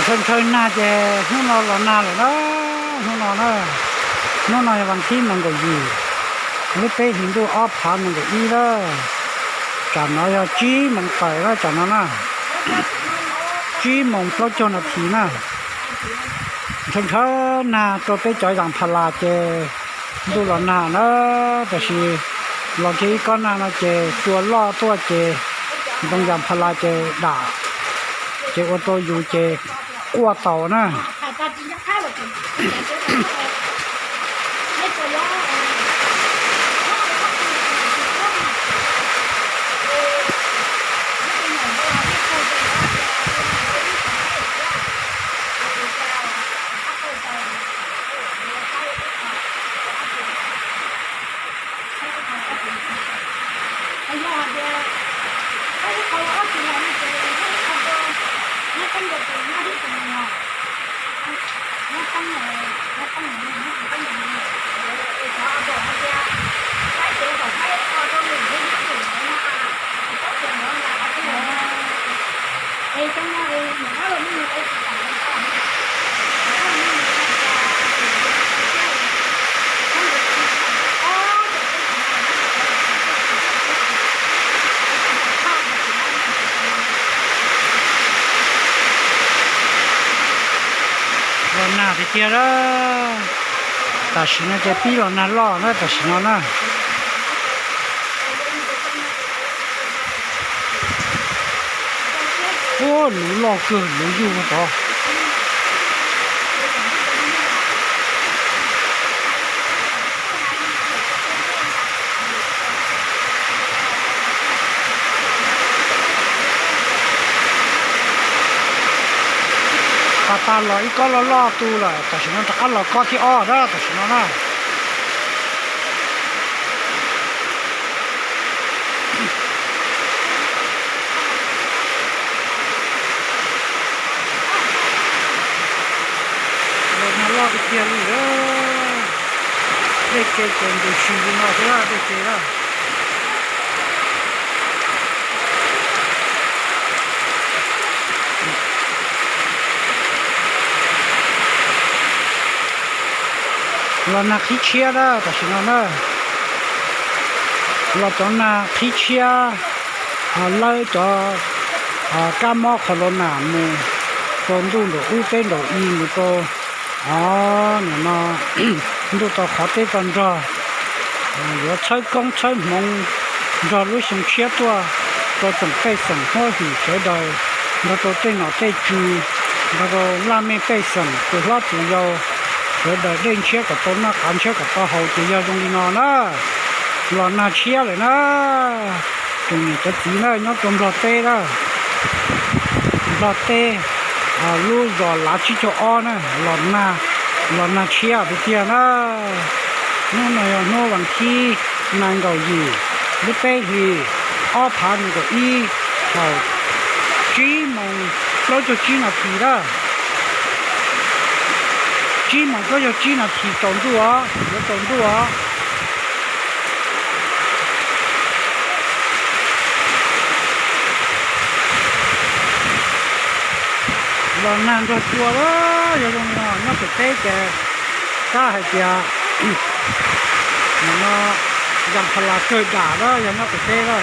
Ntshaw ntshaw nag ces hnub no los nag lawm na, hnub no na, hnub no yog vas thib nees nkaum yim, lub peb hlis ntuj ob phav nees nkaum ib na, tsam no yog tsib moos tawm na, tsam no na, tsib moos plaub caug nas this na. Ntshaw ntshaw nag rau peb cov Yas Pha Las ces ntuj los nag na, tab sis los kiag ib kob nag no ces cua loj tuaj ces ntoo Yas Pha Las ces dam, ces ua rau yus ces quaj taus na. Los nag tiag tiag na. Tam sim no ces pib los nag loj na tam sim no na. Ua luv loj kawg, luv yuj tod. Pas tas los ib kob loj loj tu lawm, tam sim no rov qab los kob thib ob na tam sim no na. Los nag loj tiag tiag li. Dej ke ces ntus sis li no xwb dej ke na. Los nag qhib tshiab na tam sim no na. Los cov nag qhib tshiab, lawb cov kab mob corona mus rau ntuj nraum ub peb nraum i mus rau, o, nim no ntuj tau qhov teb tau nrog, yuav txhawb koob txhawb hmoov nrog lub xyoo tshiab tuaj rau tsoom pej xeem huab hwm sawv daws, nrog rau tej nom tej tswv, nrog rau laj mej pej xeem tus hlob tus yau, sawv daws dej ntshiab kom tau noj qav ntshiab kom tau haus ces yog zoo li no na. Los nag tshiab lawm na. Tsoom niam cov txiv na nyob rau Nplog teb na, Nplog teb, lub zos Lav tsib caug ob na, los nag, los nag tshiab tiag tiag na. Hnub no yog hnub vas thib nees nkaum yim, lub peb hlis, ob phav nees nkaum ib, thaum tsib moos plaub caug tsib nas this na. Tsib moos plaub caug tsib nas this tsaus ntuj os, yuav tsaus ntuj os. Los nag nrog cua, yog zoo li no nyob pem teb ces tab hais tias nim no Yas Pha Las kawg dam na yog nyob pem teb na.